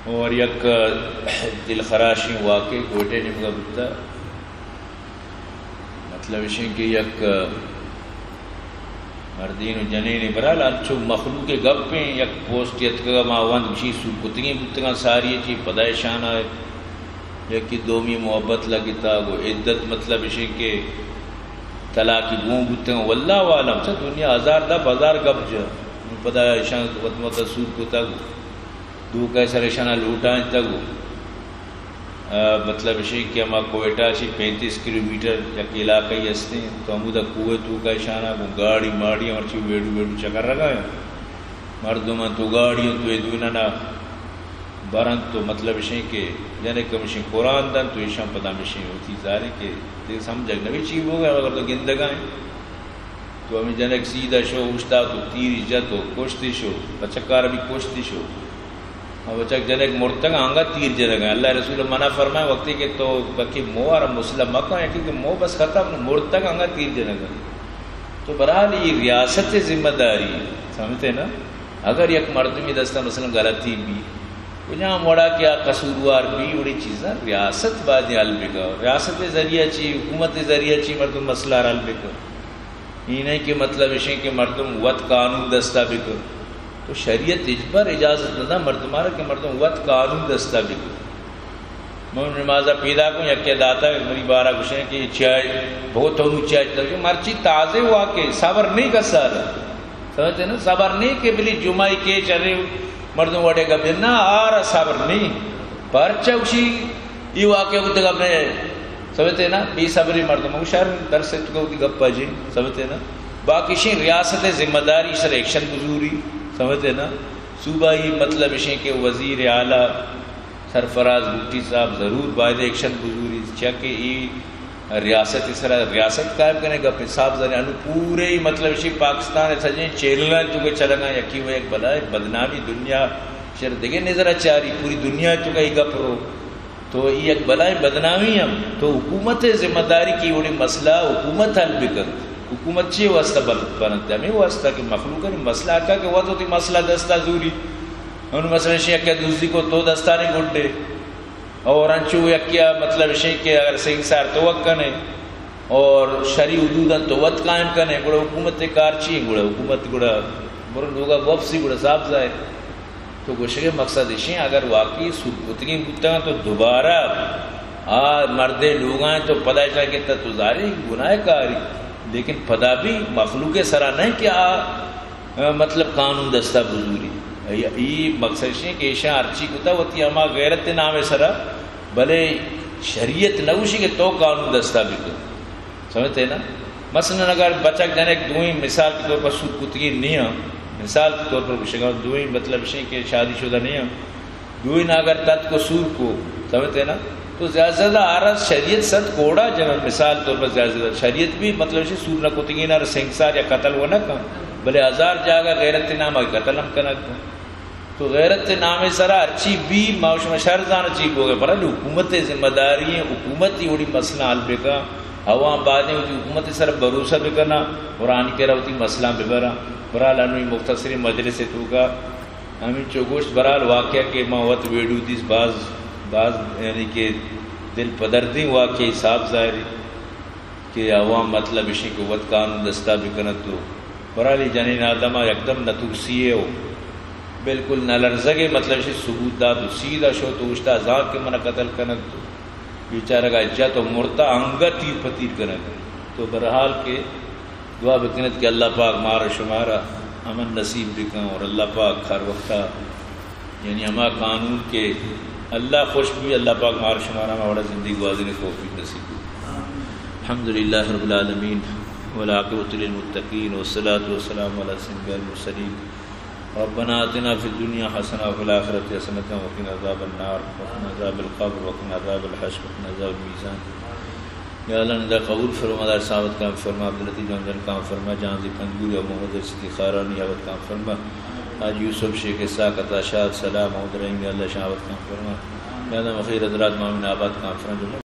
اور یک دلخراشیں واقعے کوئٹہ نیمگا بوتا۔ مطلب اشیں کہ یک مردین و جنین، برحال انچو مخلوق گپیں، یک پوسٹ یتکگا ما وند گوشی سور کتگیں بوتگاں ساری چی، پدا اشانا یکی دومی محبت لگتا، گو عدت مطلب اشیں کہ طلاقی گون بوتگاں۔ واللہ عالم، چہ دنیا ہزار دپ ہزار گپ جا، پدا اشان وت مت سور کتگ۔ دوکہ سر اشانا لوٹائینتگ و، آ، مطلب اشیں کہ ہما کوئٹہ چی پینتیس کلومیٹر یک علاقہ ای ہستیں، تو ہمودا کوہ توکا اشانا گوں گاڑی ماڑی مرچی ویڈو ویڈو چکر رگا ہیں۔ مردم انت و گاڑی انت و اے دوئینانا برنت تو مطلب اشیں کہ جنک ہمشیں قرآن دنت تو ایشان پدا ہمشیں ہوتی ظاہریں کہ تے سمجھگ نبی چی بوگا، اگر تو گندگا ہیں۔ تو ہمے جنک سیدھا شو، اوشتات و تیری جت و کشتی شو، بچکار بھی کشتی شو۔ ہاں، بچک جنک مرتگ انگا تیر جنگ۔ اللہ رسول منع فرمائے وقتی کہ تو بکی مو آرا مسلم مکن، یکی کہ مو بس ختم، مرتگ انگا تیر جنگ۔ تو برحال یہ ریاست ذمہ داری، سمجھتے نا؟ اگر یک مردمی دستا مثلاً غلطی بھی، کجام وڑا کہ آ قصوروار بھی، وڑی چیزاں ریاست باید حل بکا۔ ریاست ذریعہ چی، حکومت ذریعہ چی مردم مسئلہ حل بکا۔ اے نہ کہ مطلب اشیں کہ مردم وت قانون دستا بکن۔ تو شریعت ہچبر اجازت نہ دا مردمارا کہ مردم وت قانون دستا بکن۔ من نمازا پیدا کن، یکے داتا منی بارا گوشیں کہ چائے بہت ہنو چائے تو مرچی تازے واقع صبر نہیں کسا دا۔ سمجھتے نا؟ صبر نہیں کہ بلی جمعہ کے چرے مردم وڑے گا بنا آر صبر نہیں۔ پرچہ اسی یہ واقعہ بوتگ اپنے سمجھتے نا، بے صبری مردم ہوں شر در سے تو دی گپا جی، سمجھتے نا۔ باقی شی ریاست ذمہ داری سر ایکشن بزوری، سمجھتے نا۔ صوبائی مطلب اشیں کہ وزیر اعلیٰ سرفراز بگٹی صاحب ضرور باید ایکشن بزوری، چیا کہ ای ریاست سرا ریاست قائم کرنے گپ صاحب زنے انو پورے مطلب اشیں پاکستان سجیں چینلان تو کے چلگا یکی و ایک بلائے بدنامی دنیا شر دگے نظر چاری پوری دنیا تو کا ای گپ رو۔ تو ای یک بلائیں بدنامی ہم۔ تو حکومت ذمہ داری کہ وڑی مسئلہ حکومت حل بکن۔ حکومت چی واسطہ بن-، بنت؟ ہمیں واسطہ کہ مخلوق نے مسئلہ کا کہ وت وتی مسئلہ دستا زوری۔ ان مثلاً شی کہ دزی کو تو دستانی گڈے۔ اور انچو یکیا مطلب شی کہ اگر سنگ سار تو وت کنے اور شری حدوداں تو وت قائم کنے، گڑا حکومت کار چی؟ گڑا حکومت گڑا برو لوگا گوپسی گڑا صاف ظاہر۔ تو گوشگ ءِ مقصد اش انت، اگر واقعی سور کتگیں بوتگاں تو دوبارہ آ مردے لوگاں تو پدا اشاں گپتہ تو ظاہر انت گناہ کاری، لیکن پدا بھی مخلوق ءِ سرا نہ کہ آ، آ، مطلب قانون دستا بزوری۔ ای، ای مقصد اش انت کہ ایشاں ہرچی کتہ وتی ہما غیرت ءِ نام ءِ سرا، بلے شریعت نہ گوشی کہ تو قانون دستا بکن۔ سمجھتے نا؟ مثلاً اگر بچک جنک دوئیں مثال کے طور پر سور کتگی نیاں، مثال کے طور پر گوشگا دوئیں مطلب اشیں کہ شادی شدہ نیاں، دوئیں اگر تت کو سور کو، سمجھتے نا؟ تو زیادہ زیادہ آرس شریعت صد کوڑا جنن، مثال طور پر زیادہ زیادہ شریعت بھی مطلب اشیں سور نہ کتگی نہ سنگسار یا قتل و نہ کن، بلے ہزار جاگہ غیرت نام آئی قتل ہم کنگ کن۔ تو غیرت ءِ نام ءِ سرا ہرچی بی ما شما شر زاناں چی بوگے، برحال حکومت ءِ ذمہ داری انت، حکومت ای وڑی مسئلہ حل بکن، عوام باید انت وتی حکومت ءِ سرا بھروسہ بکناں اور آنی کرا وتی مسئلہ ببراں۔ برحال انوی مختصریں مجلس ءِ توکا ہمینچو گوشت، برحال واقعہ کہ ما وت ویڈیو دیست باز، باز یعنی کہ دل پدردیں واقعہ صاف ظاہر انت۔ کہ عوام مطلب اشیں کہ وت قانون دستا بکنت و برحال اے جنین آدم ءَ یکدم نہ ترسی ءَ و بالکل نہ لرزگ ءَ مطلب اشیں ثبوت دات و سیدھا شو تو اوشتا زانت کہ من قتل کنت تو بیچارگ ءَ جت و مرتا انگت تیر پہ تیر کنگ۔ تو برحال کہ دعا بکنت کہ اللہ پاک مارا شمارا امن نصیب بکن اور اللہ پاک ہر وقتا یعنی ہما قانون کہ اللہ خوش بی، اللہ پاک مار شمارا ہما وڑا زندگی گوازینگ توفیق نصیب بی۔ الحمد لله رب العالمين، والعاقبة للمتقين، والصلاة والسلام على سيد المرسلين۔ ربنا آتنا في الدنيا حسنة وفي الآخرة حسنة وقنا عذاب النار، وقنا عذاب القبر، وقنا عذاب الحشر، وقنا عذاب الميزان۔ یا اللہ ندا قبول فرما، مدار ثابت کام فرما، عبداللطیف جان جان کام فرما، جان دی پنجگور یا محمد رشیدی خارانی آباد کام فرما، حاج یوسف شیخ اسحاق عطا شاد سلام محمد رحیم یا اللہ شان آباد کام فرما، یا اللہ خیر حضرات مامین آباد کام فرما۔